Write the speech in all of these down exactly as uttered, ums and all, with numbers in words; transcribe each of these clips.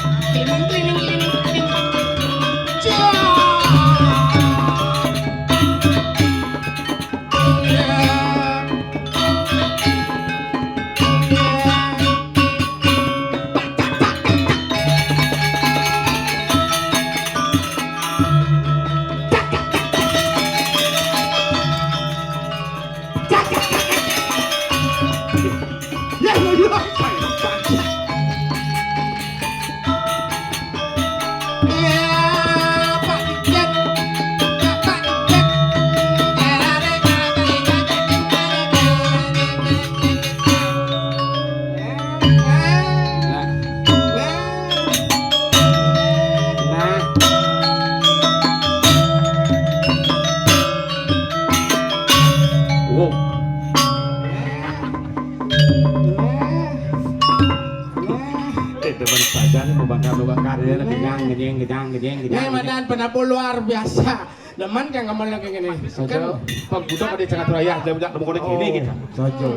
Nah. Nah. Wow. Eh, demen saja nih, mau bakar, mau bakar, ya, kenyang, kenyang, kenyang, kenyang, kenyang. Ini madan penabuh luar biasa. Demen kan kamu lagi gini. Saja. Kan Pak Gudok ada cengat raya, dia punya temen kini kita. Saja.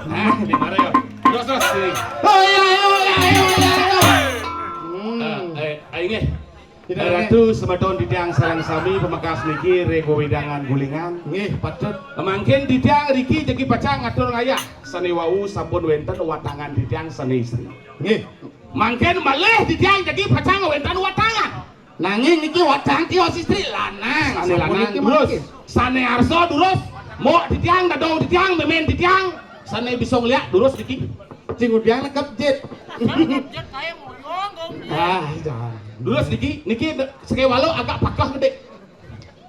Nah, di mana ya? Terus, terus, sini. Oh, iya, iya, iya, iya, iya, iya. Hmm. Eh, eh, eh, ini. Tidak ada. Ratu semeton titiang sareng sami pamekas niki ring wewidangan Gulingan. Nggih, patut. Mangkin titiang riki jagi pacang ngatur ngayah. Sane wau sampun wenten watangan titiang sane istri. Nggih. Mangkin malih titiang jagi pacang wenten watangan. Nanging niki watang tios istri lanang. Sane sampun lanang niki durus. Mangkin. Sane arsa durus. Mok titiang, dadong titiang, memen titiang. Sane bisa ngliak durus niki. Sing udiang nekep jit. Nekep jit kae ngoyong, Gong. Ah, jangan. Durus niki, niki de-, sekewalo agak pakah gede.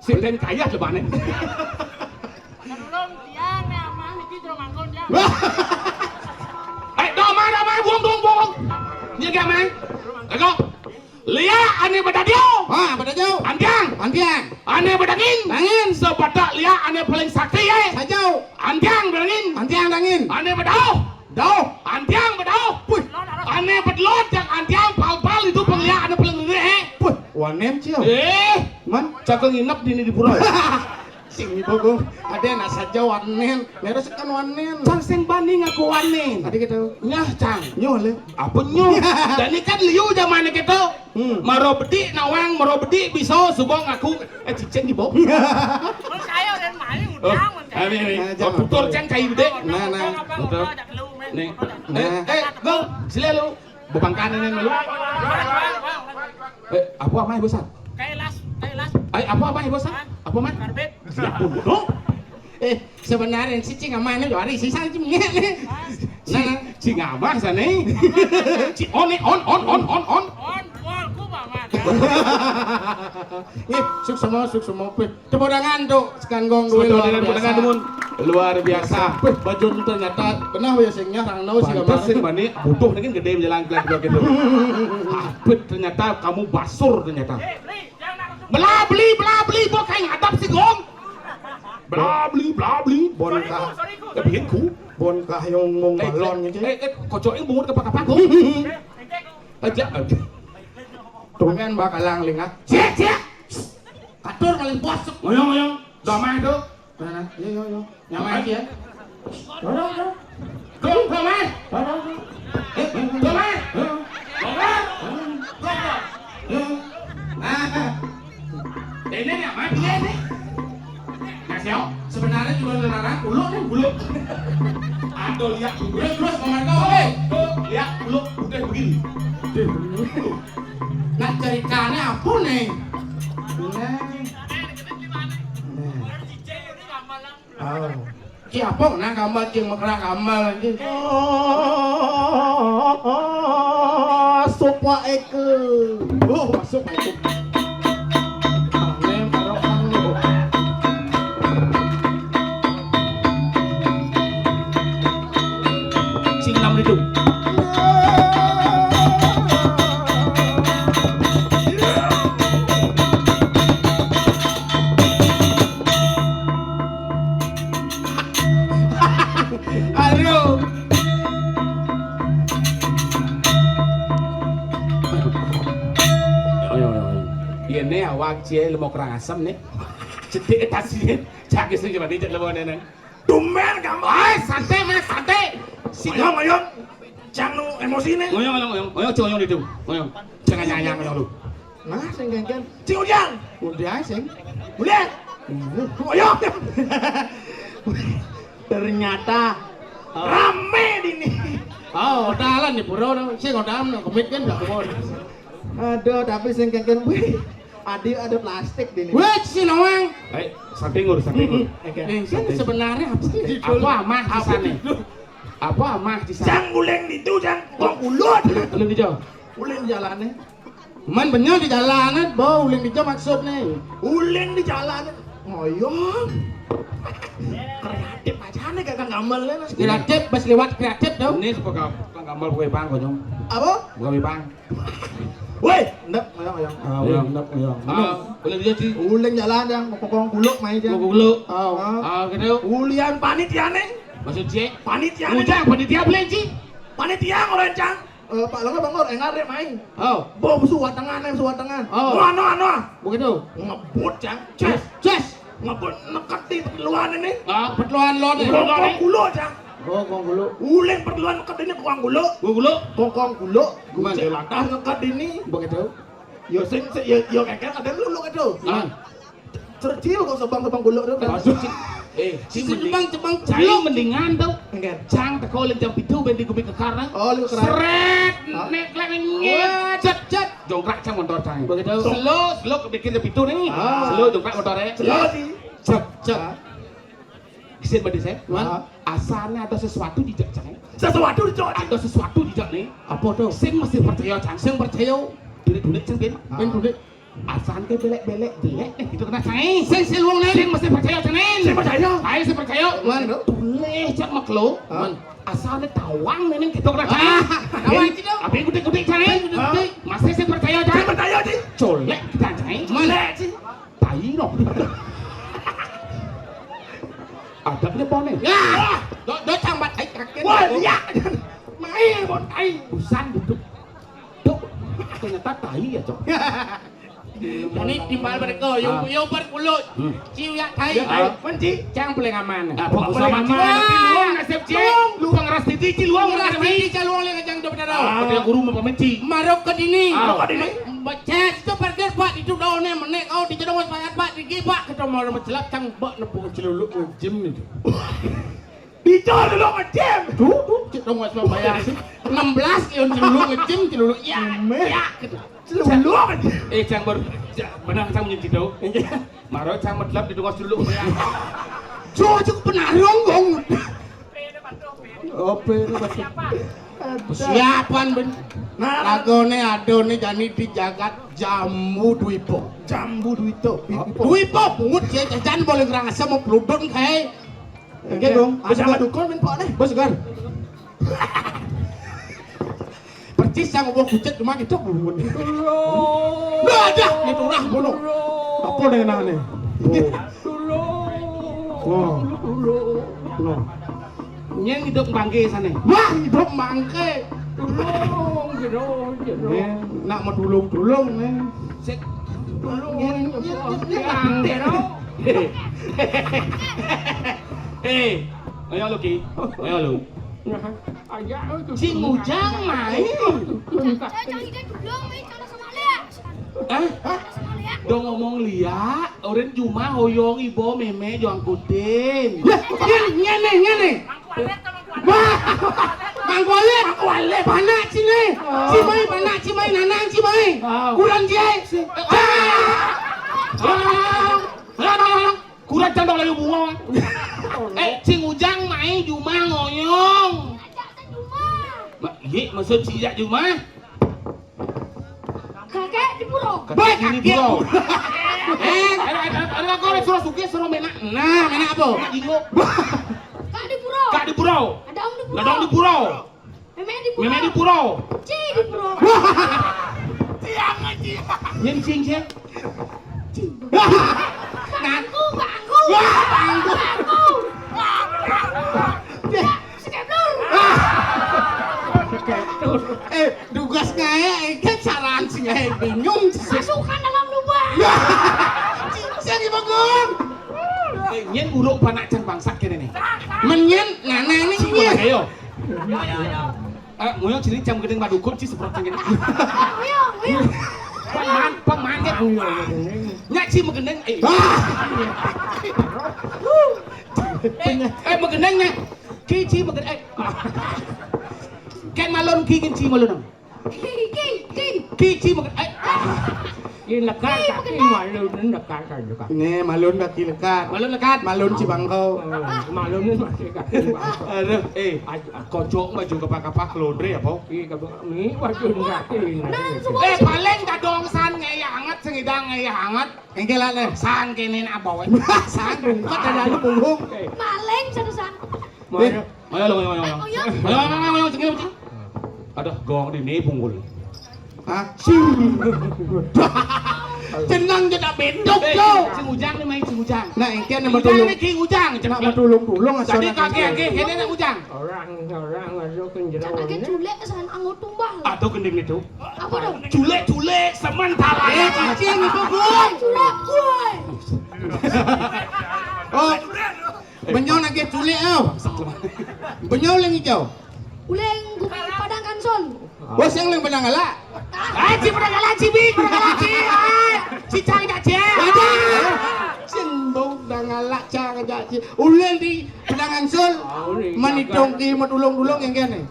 Sing lain kaya lebane. Durung tiang ne amah niki durung mangkon tiang. Wah. Eh, dong, Mang, dong, Mang, buang, buang, buang. Iya, gak, Mang? Ayo. Liak ane bedadio. Ha, bedadio. Antiang. Antiang. Ane bedangin. Dangin. Sebadak liak ane paling sakti, eh. Sajau. Antiang bedangin. Antiang dangin. Ane bedauh. Dauh. Antiang bedauh. Puh. Ane bedelot yang antiang pal-pal itu pengliak ane paling ngeri, eh. Puh, wanem, Cil. Eh. Man? Jaga nginep di ini di pura. Sing ibu ku, ada nak saja wanen, leres kan wanen. Cang sing bani ngaku wanen. Tadi gitu. Nyah, Cang. Nyoh le. Apa nyoh? Dan ini kan liu zaman kita. Hmm. Maro bedik nawang, maro bedik bisa suba ngaku, eh, cicing ibu. Mun kaya orang main, oh, udang, mun kaya. Amin, amin. Nah, oh, jangan. Putur, Cang, kai bedik. Nah, nah. Betul. Nih. Nah. Eh, eh, Gong, sila lu. Bebangkan ini lu. Eh, apa amai bosan? Kailas, kailas. Eh, apa amai bosan? Hah? Apa amai? Karbit. Ya ampun, no. Eh, sebenarnya si Cing Amah ini lari si Sang Cing. Nah, nah. Cing Amah sana. Ci-, on, on, on, on, on, on. On, on, ku banget. Nih, suksma, suksma, peh. Tepuk tangan untuk Sekan Gong Dwi, luar biasa. Semeton dengan tepuk tangan, Dumun. Luar biasa. Wih, bajun ternyata benar ya sing nyah, rang nau sih. Pantes gambar. Sing bani butuh nih kan gede menjalan ke lagi gitu. Apit ternyata kamu basur ternyata. Bela beli, bela beli, bok kayak ngadap si Gong. Bela beli, bela beli. Bon kah. Ya bikin ku. Bon kah yang mung balon gitu. Eh, eh, kocoknya bungut kapak-kapak, Gong. Aja. Tuh kan bakalang lingah. Cek, cek. Katur paling bos. Ngoyong, ngoyong. Damai tuh. Nah, nah. Yo, yo, yo. Nyamai aja. Dorong, dorong. Dorong, dorong. Dorong. Eh, dorong. Dorong. Dorong. Ah. Ini nih, mati ya nih. Nah, siap. Sebenarnya juga larang, uluk nih, uluk. Ada lihat, terus, terus, Paman kau, eh. Lihat, uluk, udah begini. Dia begini, uluk. Nah, ceritanya apa nih? Nah. Nah. Oh. Ki apa nah gambar, Cing, mekra gambar, anjing? Oh, masuk Pak Eke. Oh, masuk Pak Eke. Aneh, barokah lu. Sing enam itu. Aduh. Ayo, ayo, ayo. Iya, nih, awak cie lemok rangasem, nih. Cedik tas, nih. Cak, sing coba dicek lemok, nih, nih. Dumel, gampang. Ay, santai, Mas, santai. Si Mayong, mayong. Cang nu emosine. Ngoyong, ngoyong, ngoyong. Ngoyong, cing ngoyong ditu. Ngoyong. Jangan nyayang ngoyong lu. Nah, sing kengken. Cing Ujang. Udah sing. Udah. Ngoyong. Ternyata rame dini. Oh, odalan nih, bro. Sing odalan, kemit kan, nggak kebon. Aduh, tapi sing kengken, wih. Adi ada plastik dini. Wih, si nawang. Eh, samping ngurus, samping ngurus. Eh, kan sebenarnya apa sih? Apa amah di sana? Apa amah di sana? Cang uling ditu, Cang. Wong ulut. Uling di jauh. Uling jalannya. Man bener di jalanan, bo, uling di jauh maksudnya. Uling di jalanan. Ngoyong. Kreatif aja nih, kakak ngamalnya. Kreatif, pas lewat kreatif dong. Ini sebagai gambar bukan bang, konyol. Apa? Bukan bang. Woi, ndep, ngoyong, ngoyong. Ah, uling, ndep, ngoyong. Ah, uling dia, Ci. Uling jalan yang kokong guluk main dia. Kokong guluk. Ah. Ah, gitu. Ulian panitia nih. Maksud Ci? Panitia. Ujang panitia beli, Ci. Panitia ngorencang. Eh, Pak Lenga Bangor, engar deh main. Oh. Bom suwatengan, yang suwatengan. Oh. Wah, no, no. Begitu. Ngebut, Cang. Ces. Ces. Ngebut neket di perteluan ini. Ah, perteluan lo nih. Kokong guluk, Cang. Oh, kong guluk. Uling perteluan neket ini kokong guluk. Guluk. Kokong guluk. Gimana? Latah neket ini. Begitu. Yo sing, sing yo, yo keker ada lu lu itu. Ah. Cercil kok sebang-sebang guluk tuh. Aduh, Ci. Eh, Ci, mending, Cang mendingan tuh. Enggak. Cang teko lintang pitu ben di gumi kekar, nah. Oh, lu kekar. Seret, nek lek ngecet, cet. Jongkrak Cang motor Cang. Begitu. Slow, slow bikin pitu nih. Ah. Slow jongkrak motornya. Slow sih. Cek, cek. Isin badhe saya. Wan, asane ada sesuatu dijak Cang. Sesuatu dijak. Ada sesuatu dijak nih. Apa tuh? Sing mesti percaya Cang. Sing percaya. Dene-dene Cang ben. Ben dene. Asane belek-belek jelek nih gitu kena Cang. Sing sing wong nih. Sing mesti percaya Cang. Sing percaya. Ayo sing percaya. Wan, tulis Cang maklo. Wan. Asane tawang nih gitu kena Cang. Tawang gitu. Apa yang gede-gede Cang? Masih sing percaya Cang. Sing percaya sih. Colek kita Cang. Colek sih. Tai no. Ada punya pone. Ya. Do do cambat tai kaget. Wah, iya. Mai bon tai. Busan duduk. Duk. Ternyata tai ya, Cok. Jadi timbal mereka, yo yo berkulut. Ciu ya tai. Menci. Cang boleh ngaman. Ah, boleh ngaman. Tapi luang nasib, Cik. Luang ras titi, Cik, luang ras titi, Cik, luang lagi jang do bedaro. Apa dia guru mau pamenci? Marok ke dini. Marok ke dini. Becek itu parkir Pak, itu daunnya menek kau di jedong Pak, Pak di Pak kita mau mencelap Cang bak nepuk celuluk ngejem itu. Dicor dulu ngejem. Tuh, tuh, cek dong Mas bayar sih. Enam belas kilo celuluk ngejem, celuluk ya. Ya, gitu. Celuluk ngejem. Eh, Cang ber, benar Cang ngejem tahu. Maro Cang medlap di dongos celuluk ya. Cocok penarung dong. Ope itu pasti. Siapan ben. Nah, lagone adone jani di jagat Jambu Dwipo. Jambu Dwipo. Dwipo pungut ya jajan boleh ngerasa mau peludun kae. Oke dong. Bos sama dukun men pok nih. Bos segar. Percis yang gua kucet cuma gitu. Enggak ada. Itu lah bono. Apa dengan nih? Wah. Loh. Nyeng hidup bangke sana. Wah, hidup bangke. Tulung, jero, jero. Nak mau tulung-tulung nih. Sik tulung. Nyeng, nyeng, nyeng, nyeng. Eh, ayo lu Ki. Ayo lu. Aja lu. Sing Ujang main. Cang ide dulu main kalau sama Lea. Hah? Dong ngomong Lia, oren cuma hoyong ibo meme jo angkutin. Wah, ngene ngene. Wah, Mang Kualit, Mang Kualit, panak sini. Cimai, panak Cimai, nanang Cimai. Kurang jai. Kurang jandong layu bunga. Eh, Cing Ujang mai jumah ngoyong. Iya, maksud si Ijak jumah. Kakek di pura. Baik, ini pura. Eh, ada ada ada kau suruh suki suruh menak. Nah, menak apa? Menak jinguk. Kak di pura. Kak di pura. Ada om di pura. Ada om di pura. Memek di pura. Memek di pura. Ci di pura. Ciang aja. Nyem cing cing. Bangku, bangku. Bangku. Bangku. Skeblur. Eh, dugas ngae, ikan saran sing ngae bingung. Masukkan dalam lubang. Sing dibengong. Eh, nyen buruk panak can bangsat kene nih. Menyen ngana nih. Sing boleh ayo. Yo yo yo. Eh, ngoyong sini jam gedeng madukun ci semprot sing kene. Ngoyong, ngoyong. Paman, paman ya. Nyak ci megeneng. Eh. Eh, eh, megeneng nek. Ki ci megeneng. Eh. Ken malun ki ngin ci malun. Ki, ki, ki. Ki ci megeneng. Eh. Ini lekar kaki malun, lekar saja kaki. Nih, malun kaki lekar. Malun lekar. Malun ci bangkau. Oh, malun ini masih kaki bangkau. Aduh, eh. Aj- Kocok baju kapak-kapak kelondre apa? Iya, kapak mi baju kaki. Nah, semua Eh, paling kadong san ngeyah anget, sengidang ngeyah anget. Engke lah, Nek. San kene nak bawa. San bungkut ada di punggung. Eh. Maling satu san. Eh. Ayo, ayo, ayo, ayo. Ayo, ayo, ayo, ayo, sini, sini. Aduh, gong di ni punggul. Hah? Jenang je tak bedok, Eh, Cok. Sing Ujang ni main Sing Ujang. Nah, engke ni Sing Ujang madulung. Ni King Ujang. Nak madulung-dulung asal Jadi nak kaki engke. Engke kene nak Ujang. Orang, orang masuk ke jero. Jangan ke ni. Culek san anggo tumbal. Atau gending itu. Apa tu? Culek-culek sementara. Eh, cacing itu, Bun. Culek, woi. Oh. Benyau nagih culek tau. Benyau leng ijau. Uleng gumi Padang Kansul. Wah, sing leng Padang Galak. Ah, ci Padang Galak, ci bi, Padang Galak, ci. Ah, ci cang jak ci. Ada. Sing bau Padang Galak cang jak ci. Uleng di Padang Kansul. Manidong ki madulung-dulung yang kene.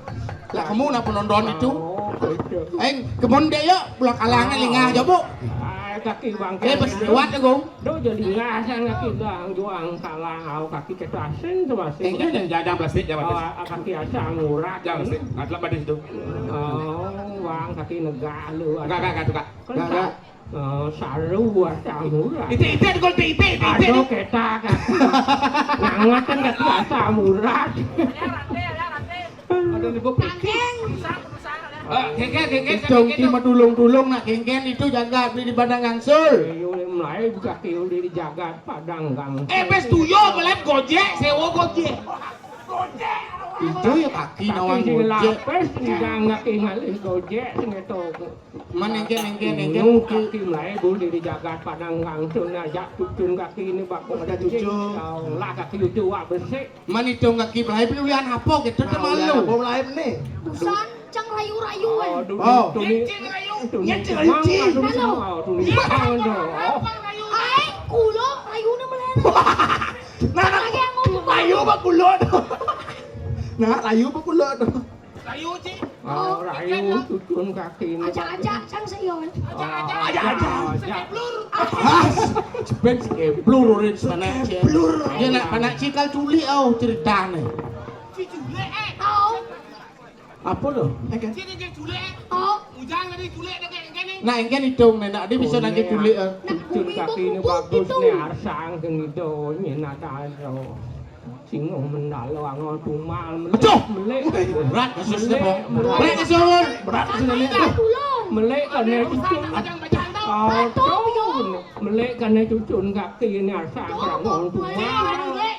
Lah kamu nak penonton itu? Oh, itu. Eh, kebon dek yuk, pulang kalangan lingah aja, Bu. Ah, kaki bangke. Eh, pas lewat ya, Gong. Duh, jadi ngasang kaki dang juang kalang au kaki ketasen tu masih. Engke nih, jangan plastik, jangan plastik. Au kaki asam urat. Jangan plastik. Ngadlep badis tu. Oh, wang kaki negak lu. Enggak, enggak, enggak, enggak. Enggak, enggak. Oh, saru asam urat. Ite, ite, dikol ite, ite, ite. Aduh, ketak kaki. Ngangatan kaki asam urat. Ada ni bok Kengkeng. Ah, kengkeng, kengkeng, Dong kengkeng. Ki madulung-dulung nak kengkeng itu jagat beli di Padang Gangsul. Ayo, mulai buka kiri di jagat Padang Gangsul. Eh, pes tuyo, belep gojek, sewa gojek. Itu ya kaki Kaki nawang sing gojek. Lapis, sing ngalih gojek, sing itu. Man engke, engke, engke. Nung kaki mulai beli di jagat Padang Gangsul, ajak cucun kaki ini bakal Ada cucun. Lah kaki itu wak besik. Man idong kaki belahip ni ulian apa gitu, nah, malu. Apa belahip ni? Busan, cang rayu-rayu, eh. Oh, dulu, oh. Dulu, nyecil rayu. Dulu, nyecil rayu, mang, ci. Dulu, halo. Oh, dulu, mang, dulu. Oh. Ai, kulo rayu ni melen. Nah, nah, lagi yang ngomong. Rayu apa kulo tu? Nah, rayu apa kulo tu? Rayu, ci. Oh, oh, rayu, cucun kaki ni. Ajak-ajak, cang seyon. Ajak-ajak. Ajak-ajak. Sekeblur. Ah, sepen sekeblur urin sana, ci. Sekeblur. Dia nak panak cikal culik, oh, ceritane. Culik, eh. Tahu. Apa lo? Engke. Sini je culik, eh. Oh. Ujang tadi culik dah kayak gini. Nah, engke idong ni, nak dia bisa nangke culik, eh. Cucun kaki ni bagus ni, arsang kenido, ni nak tahu. Sing mendalo angon tumal melek. Aduh! Melek. Berat kasusnya, Bong. Melek. Berat kasusnya, Bong. Berat kasusnya, Bong. Melek kene cucun. Aduh. Melek kene cucun kaki ni asal angon tumal. Melek.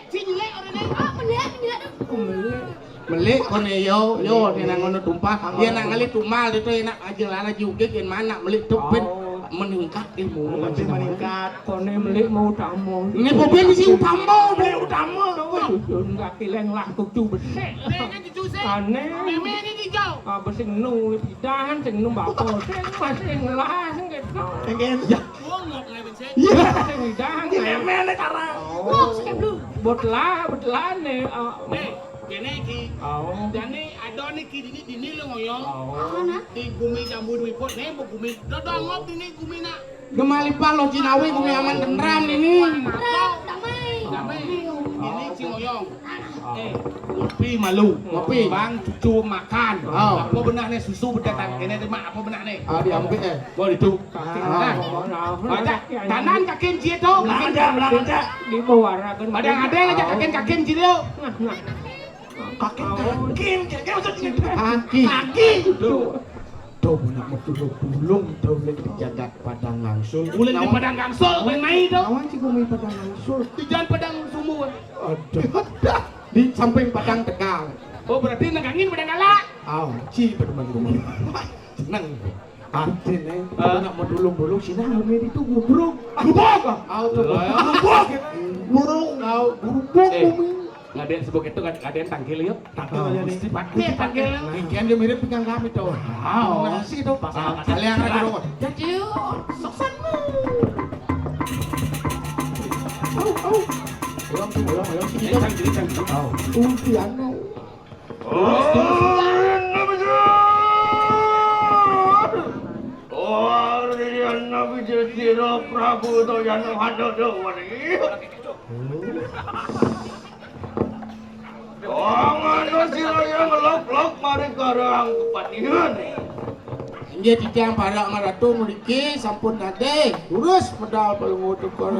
Melek kene yo, yo, ni nang ngono tumpah. Dia nak ngalih tumal, dia tu nak aja lala juga, gen mana melek tu ben. Oh. Meningkat ilmu. Lebih meningkat. Kone melek mau utama. Ini boben si utama, melek utama. Tuh, cucun kaki leng lah cucu besik. Ini cucu sih. Aneh. Meme ini hijau. Ah, besik nu pidahan, sing nu bapo, sing masih ngelah, sing gitu. Engke. Ya. Wong mau ngai bensin. Iya. Sing pidahan. Ini meme ini sekarang. Oh. Wah, saya belum. Botlah, botlah nih. Ah. Eh, kene ki. Oh. Jane ada ni ki dini, dini lo ngoyong. Oh. Mana? Di gumi jambu duwe pot ni, bu gumi. Dodongop dini gumi nak. Gemalipan lo Cinawi, gumi aman tentram ini. Tentram, damai. Damai. Ini Cingoyong. Eh, ngopi malu. Ngopi. Bang cucu makan. Oh. Apa benar ni susu bedak kene, mak, apa benar ni? Ah, diambil, eh. Boleh tu. Ah. Nah. Ada kanan kakin cie tu. Belang aja, belang aja. Di bawah rakan. Ada, ada aja kakin, kakin cie tu. Nah, nah. Kakin, kakin, kakin maksudnya. Kaki. Kaki. Tuh. Tuh, nak mau tulung-tulung, tuh, lagi di jagat Padang Gangsul. Ulun di Padang Gangsul, main-main tuh. Awan sih gumi Padang Gangsul. Di jalan Padang Sumur. Aduh. Di samping Padang Tegal. Oh, berarti negangin Padang Galak. Aw, ci, teman gumi. Seneng. Artinya, ah, nak mau tulung-tulung, sini gumi itu gubruk. Gubuk. Aw, tuh. Gubuk. Burung. Aw, gubuk, eh, gumi. Ngadén sebut itu, ngadén tangkil yuk. Tangkil aja nih. Mesti pakai tangkil. Ikan dia mirip dengan kami tuh. Wow. Nasi tuh. Pasal kalian aja dong. Jadi, sukses. Au, au. Ulang tuh, ulang, ulang. Jadi, jadi, jadi. Au. Udah, anu. Oh, Nabi Sira Prabu Toyano Hanodo Wani. Dongano sira yang lok-lok mari karang kepatihan. Inggih titiang para ngaratu mriki sampun nadé durus medal Palungguh Tungkol.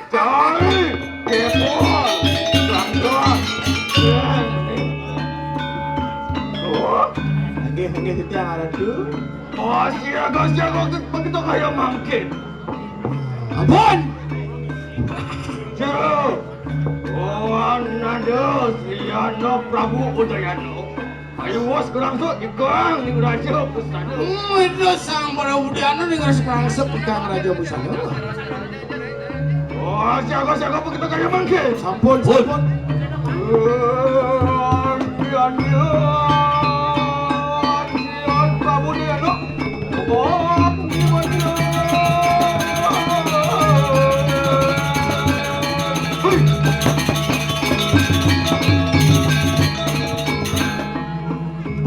Cai, kepol, langgar. Inggih, inggih titiang ngaratu. Oh, siaga, siaga, begitu kaya mangkin. Ampun. Jero. Oh, ananda Siliano Prabu Udayano. Ayo wos gerangsuk ikang ning Raja Pusana. Hmm, itu sang Prabu Udayano ning gerangsuk ikang Raja Pusana. Oh, siaga, siaga, begitu kaya mangke. Sampun, sampun.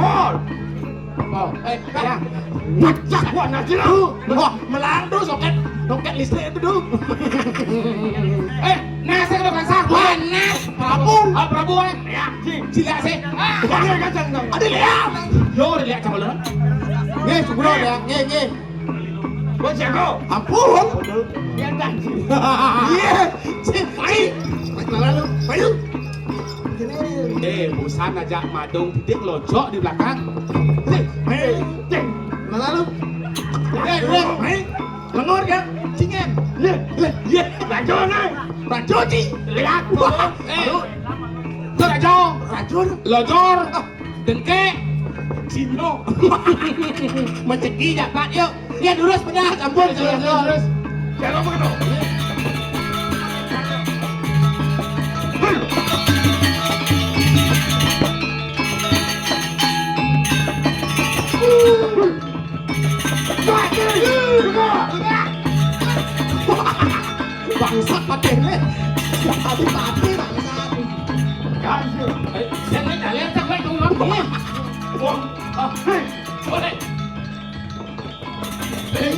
Pol. Oh, eh, ya. Pecah gua nasi lu. Wah, melandu soket, soket listrik itu, Du. Eh, nasi kena basah. Wah, nas, Prabu. Oh, Prabu, eh. Ya, si. Sila, si. Ah. Ada lihat sama lu. Nggih, Sugro ya. Nggih, nggih. Gua jago. Ampun. Yang ganti. Iya. Si, ayo. Lalu, ayo. Eh, busan aja madung titik lojok di belakang. Hei, hei, cing. Mana lu? Hei, hei, hei. Lengur kan? Cingen. Ye, ye, ye. Rajo, nih. Rajo, Ci. Lihat. Wah, eh. Aduh. Tuh, Rajo. Rajo. Lojor. Ah. Dengke. Cino. Mencegi, jabat, yuk. Ya, lurus, benar. Ampun, lurus, lurus. Jalan begitu. Bangsat patene. Tadi mati bangsat. Ganjil. Eh, saya nggak lihat, saya nggak tahu, Bang. Wah, ah, hei, boleh. Hei,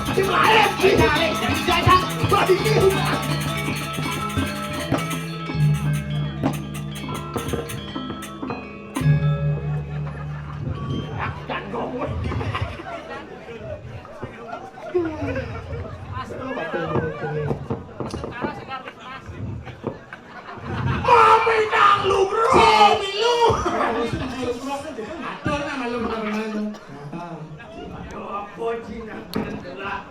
tadi melahir. Hei, balik, jadi jajang. Wah, ini. Mami nang lumruk. Sing milu. Atur nang malu-malu.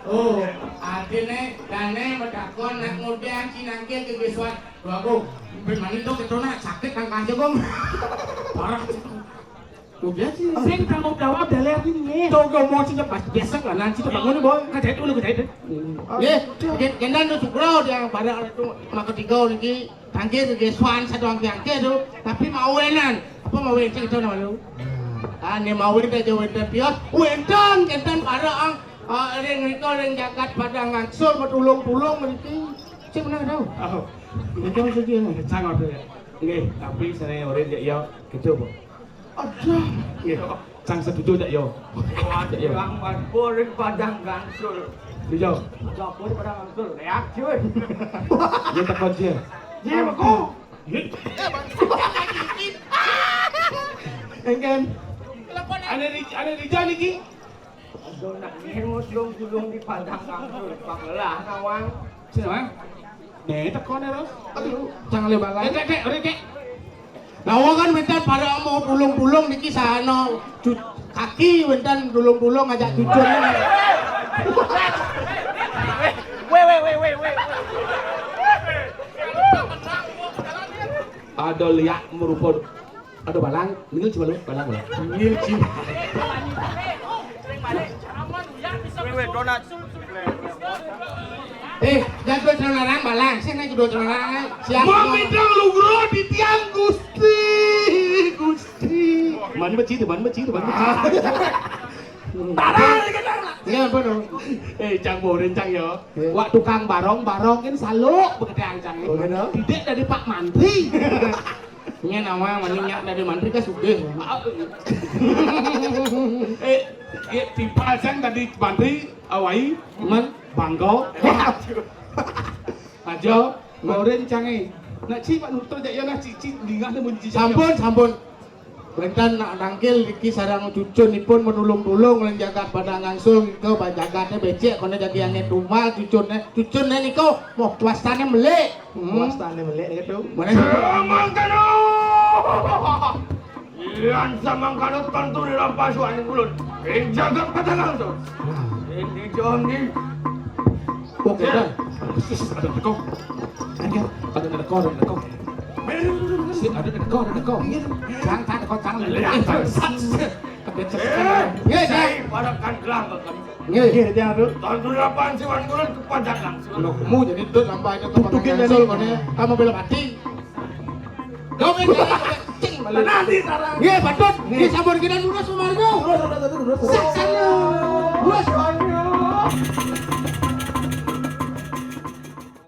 Oh, adine dane medakon nak ngudang cinangkil ke geswat. Lho aku, ben mani to ketona sakit nang kance, Kong. Parah. Udah sih. Sing tanggung jawab daler iki nggih. Coba ngomong sing pas besok lah, nanti kita bangun, Boy. Kajait dulu, kajait. Nggih, ken-, kendan to Sugro yang pada itu maka tiga niki tangkil nggih sowan satu angke-angke to, tapi mawenan. Apa mawen sing ketona lho? Ah, ne mawen aja wenten pios, wenten kenten para ang, ah, ring rika ring jagat Padang Angsur matulung-tulung mriki. Sing menang tau. Oh. Itu maksudnya. Sang ade. Nggih, tapi sene ora ya, ya, gitu, Bu. Aduh. Nggih. Sang setuju tak yo? Wah, ya. Bang Wadpur ring Padang Gansul. Iya. Dapur Padang Gansul. Reak, cuy. Ya, tak kunci. Iya, aku. Engken. Ane Ri-, ane Rijal iki. Aduh, nak ngirim tulung-tulung di Padang Gansul. Panglah nawang. Sini, Bang. Nih, teko nih, Ros. Aduh, jangan lebar lagi. Dek, dek, dek, dek. Lah, wong kan wenten para mau tulung-tulung niki sana cu-, kaki wenten tulung-tulung ngajak cucun. Weh, weh, weh, weh, weh. Ada liak merupa ada balang, ningil coba lu, balang, balang. Ningil coba. Weh, weh, donat. Eh, jangan dua celana larang, balang. Sini naik dua celana larang. Siap. Mau minta lugra di tiang Gusti, Gusti. Mana beci tu, mana beci tu, mana beci? Tarang, tarang. Ya, apa tu? Eh, cang borin, cang, yo. Ya. Wak tukang barong, barong kan saluk begitu, cang. Oh, kenapa? Tidak dari Pak Mantri. Ini nama maning nyak dari Mantri kan sugih. Eh, ya, timpal, cang, tadi Mantri, awai, man, bangga. Aja, borin, cang, eh. Nak cik Pak Nuto jak ya nak cik-cik dingah ni bunyi cik. Sampun, sampun. Wénten nak nangkil niki sareng cucun ipun menulung-tulung lan jagat Padang Angsul nika, ba-, jagaté becik kono jagi angin tumbal cucunné. Cucunné nika moh wastané melik. Hmm. Wastané melik gitu. Mana? Samangkana. Yan samangkana tentu dirampas waning ulun. Ing jagat Padang Angsul. Ing di John di. Oke, dah. Sis, ada teko. Ada, ada teko, ada teko. Sip, ada teko, ada teko. Cang, cang, teko, cang. Eh, bangsat. Kebet, eh, nggih, saya pada kan gelang, kan. Nggih. Nggih, dia tu. Tahun dua puluh delapan sih, wan bulan kepajakan. Loh, mu jadi tu nambah itu tempat Tutukin yang dari sol, mana? Kamu bela mati. Kau main cing balik. Nanti tarang. Nggih, patut. Nggih, sampun kita lurus, Sumargo. Lurus, lurus, lurus, lurus. Sik, sik.